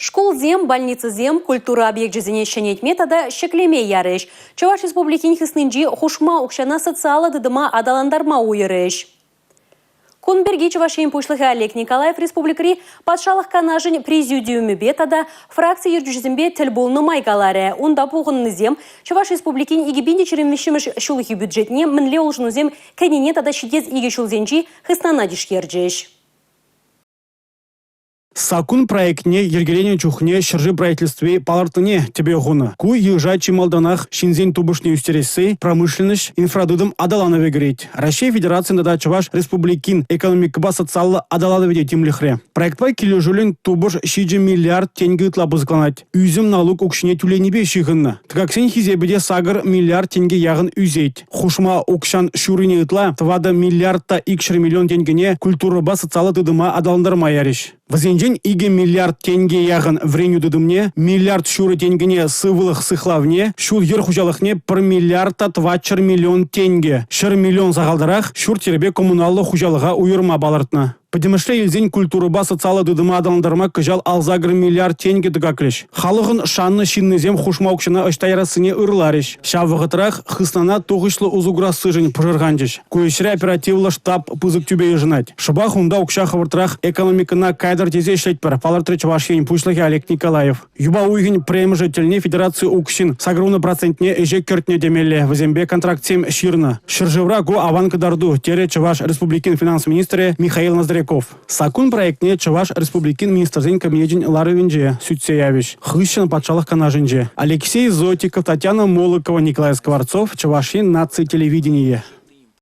Шкулсем, больницӑсем, культура объекчӗсене ҫӗнетме тата ҫӗклеме ярӗҫ. Чӑваш Республикин хыснинчи хушма укҫана социаллӑ тытӑма аталантарма уйӑрӗҫ. Кун пирки Чӑваш Ен Пуҫлӑхӗ Олег Николаев республикӑри Патшалӑх Канашӗн Президиумӗпе тата фракци ертӳҫисемпе тӗл пулнӑ май каларӗ. Унта пухӑннисем Чӑваш Республикин 2023 ҫулхи бюджетне мӗнле улшӑнусем кӗнине тата ҫитес икӗ ҫулсенчи хыснана тишкерчӗҫ. Саккун проектне йӗркеленӗ чухне ҫӗршыв правительстви палӑртнине тӗпе хунӑ. Ку йыша чи малтанах ҫынсен тупӑшне ӳстересси, промышленноҫ, инфратытӑм аталанӑвӗ кӗрет. Раҫҫей Федерацийӗн тата Чӑваш Республикин экономикӑпа социаллӑ аталанӑвӗ те тимлӗхре. Проектпа килӗшӳллӗн тупӑш 7 миллиард тенкӗ ытла пысӑкланать. Ӳсӗм налук укҫине тӳленипе ҫыхӑннӑ. Тӑкаксен хисепӗ те 8 миллиард тенкӗ яхӑн ӳсет. Хушма укҫан ҫуррине ытла 4 миллиард та 200 миллион тенкӗне культурӑпа социаллӑ тытӑма аталантарма ярӗҫ. Вӗсенчен 2 миллиард тенкӗ яхӑн вӗренӳ тытӑмне, миллиард ҫурӑ тенкӗне сывлӑх сыхлавне, ҫул-йӗр хуҫалӑхне 1 миллиард та 400 миллион тенкӗ, 100 миллион сахалтарах ҫурт-йӗрпе коммуналлӑ хуҫалӑха уйӑрма палӑртнӑ. Пӗтӗмӗшле илсен культурӑпа социаллӑ тытӑма аталантарма кӑҫал 58 миллиард тенкӗ тӑкаклӗҫ. Халӑхӑн шаннӑ ҫыннисем хушма укҫана ӑҫта ярассине ырларӗҫ. Ҫав вӑхӑтрах хыснана тухӑҫлӑ усӑ курассишӗн пӑшӑрханчӗҫ. Ку ӗҫре оперативлӑ штаб пысӑк тӳпе йышӑнать. Шӑпах унта укҫа хӑвӑртрах экономикӑна кайтӑр тесе ӗҫлетпӗр, палӑртрӗ Чӑваш Ен Пуҫлӑхӗ Олег Николаев. Юпа уйӑхӗн пӗрремӗшӗ тӗлне федераци укҫин 80 процентне ӗҫе кӗртнӗ темелле, вӗсемпе контрактсем ҫырнӑ. Ҫӗршывра ку аван кӑтарту, терӗ Чӑваш Республикин финанс министрӗ Михаил Ноздряков. Саккун проектне Чӑваш Республикин Министрсен Кабинечӗн ларӑвӗнче сӳтсе явӗҫ. Хыҫҫӑн Патшалӑх Канашӗнче. Алексей Зотиков, Татьяна Молокова, Николай Скворцов, Чӑваш Ен наци телевиденийӗ.